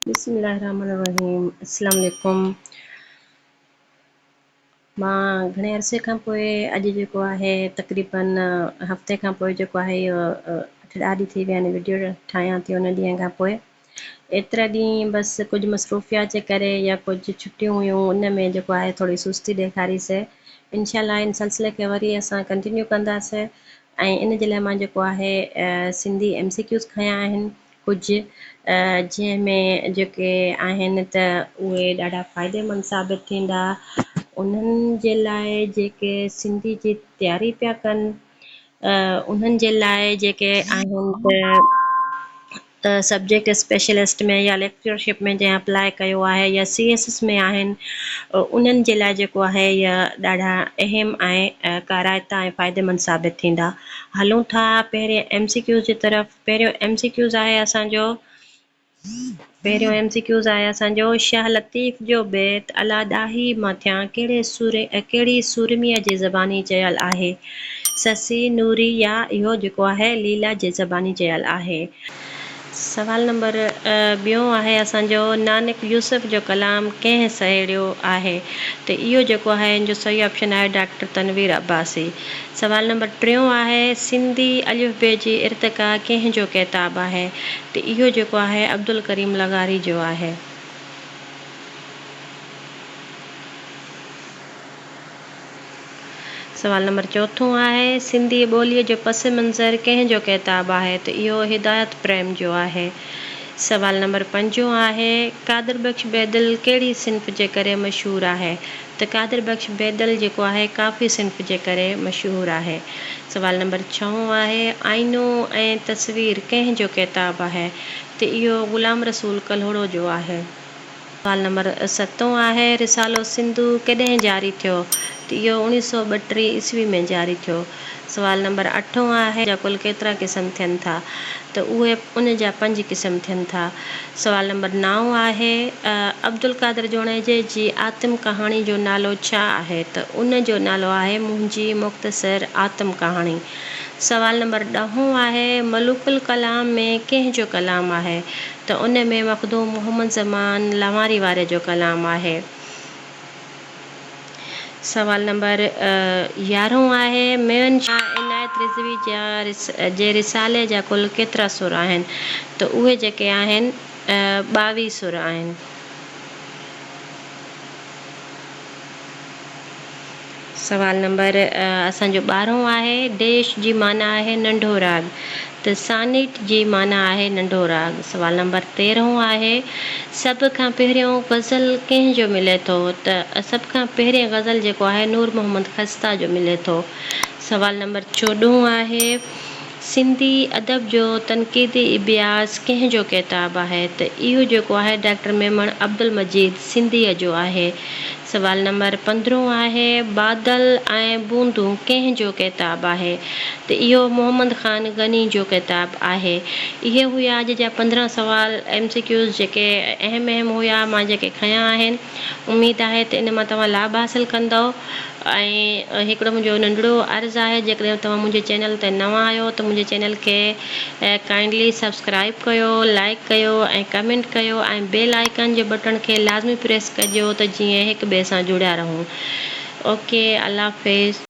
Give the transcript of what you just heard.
بسم الله الرحمن الرحيم السلام عليڪم مان گهڻي عرصي کان پوء اڄ جيڪو آهي تقريبن هفتي کان پوء جيڪو آهي اهو اٺ ڏهه ڏينهن ٿي ويا آهن وڊيو ٺاهيان ٿي ان ڏينهن کان پوء ايترا ڏينهن بس ڪجهه مصروفيات جي ڪري يا ڪجهه ڇٽيون هيون ان ۾ جيڪو آهي ٿوري سستي ڏيکاري سي انشاء الله ان سلسلي کي وري اسان ڪنٽينيو ڪنداسي ۽ ان جي لاء مان جيڪو آهي سنڌي ايم سي ڪيوز کنيا آهن ڪجهه جنهن ۾ جيڪي آهن ته اهي ڏاڍا فائديمند ثابت ٿيندا انهن جي لاء جيڪي سنڌي جي تياري پيا ڪن انهن جي لاء جيڪي آهن ته سبجيڪٽ اسپيشلسٽ ۾ يا ليڪچرشپ ۾ جنهن اپلاء ڪيو آهي يا سي ايس ايس ۾ آهن انهن جي لاء جيڪو آهي اها ڏاڍا اهم ۽ ڪارائتا ۽ فائديمند ثابت ٿيندا. هلون ٿا پهرين ايم سي ڪيوز جي طرف. پهريون ايم سي ڪيوز آهي اسان جو پهريون ايم سي ڪيوز آهي اسان جو شاهه لطيف جو بيت الا ڏاهي مان ٿيان ڪهڙي سور ڪهڙي سورميء جي زباني چيل آهي؟ سسي، نوري يا اهو جيڪو آهي ليلا جي زباني چيل آهي. سوال نمبر ٻيون آهي اسان جو نانڪ يوسف جو ڪلام ڪنهن سهيڙيو آهي؟ ته اهو جيڪو آهي ان جو صحيح آپشن آهي ڊاڪٽر تنوير عباسي. سوال نمبر ٽيون آهي سنڌي الف بي جي ارتقا ڪنهن جو ڪيتاب آهي؟ ته اهو جيڪو آهي عبدالڪريم لغاري جو آهي. سوال نمبر چوٿون آهي، سنڌي ٻوليء جو پس منظر ڪنهن جو ڪيتاب آهي؟ ته اهو هدايت پريم جو آهي. سوال نمبر پنجون آهي، قادر بخش بيدل ڪهڙي صنف جي ڪري مشهور آهي؟ ته قادر بخش بيدل جيڪو آهي ڪافي صنف جي ڪري مشهور آهي. سوال نمبر ڇهون آهي، آئينو ۽ تصوير ڪنهن جو ڪيتاب آهي؟ ته اهو غلام رسول ڪلهوڙو جو آهي. سوال نمبر ستون آهي، رسالو سنڌو ڪڏهن جاري ٿيو؟ ته اهو اوڻيهه سئو ٻٽيهه عيسوي ۾ جاري ٿيو. سوال نمبر اٺون آهي، جا ڪل ڪيترا قسم ٿين ٿا؟ ته اهي ان جا پنج قسم ٿين ٿا. سوال نمبر نائون آهي، عبدالقادر جوڻيجي جي آتم ڪهاڻي جو نالو ڇا آهي؟ ته ان جو نالو آهي منهنجي مختصر آتم ڪهاڻي. سوال نمبر ڏهون آهي، ملوڪ الڪلام ۾ ڪنهن جو ڪلام آهي؟ ته ان ۾ مخدوم محمد زمان لنواري واري جو ڪلام آهي. سوال نمبر يارهون آهي، ميون شاهه عنايت رضوي جي رسالي جا ڪل ڪيترا سر آهن؟ ته اهي جيڪي آهن 22 سر آهن. سوال نمبر اسان جو ٻارهون آهي، ڊيش جي معنيٰ آهي ننڍو راڳ ته سانيٽ جي معنيٰ آهي ننڍو راڳ. سوال نمبر تيرهون آهي، سڀ کان پهريون غزل ڪنهن جو ملي ٿو ته سڀ کان پهرين غزل جيڪو آهي نور محمد خسته جو ملي ٿو. سوال نمبر چوڏهون آهي، سنڌي ادب جو تنقيدي اڀياس ڪنهن جو ڪتاب آهي ته اهو جيڪو آهي ڊاڪٽر ميمڻ عبدالمجيد سنڌيء جو آهي. سوال نمبر پندرهون آهي بادل ۽ بوندون ڪنهن جو ڪتاب آهي ته اهو محمد خان غني جو ڪتاب آهي. اهي هيا اڄ جا 15 سوال ايم سي ڪيوز جيڪي اهم اهم هيا مان جيڪي کنيا آهن. اميد آهي ته ان مان توهان لاڀ حاصل ڪندؤ ۽ هڪڙو منهنجو ننڍڙو عرض آهي جيڪڏهن توهان منهنجي چينل تي نوان آهيو ته منهنجي چينل کي ڪائنڊلي سبسڪرائب ڪيو لائيڪ ڪيو ۽ ڪمينٽ ڪيو ۽ بيل آئيڪان جي بٽڻ کي لازمي پريس ڪجو ته جيئن هڪ ٻئي سان جڙيا رهون اوڪي الله حافظ.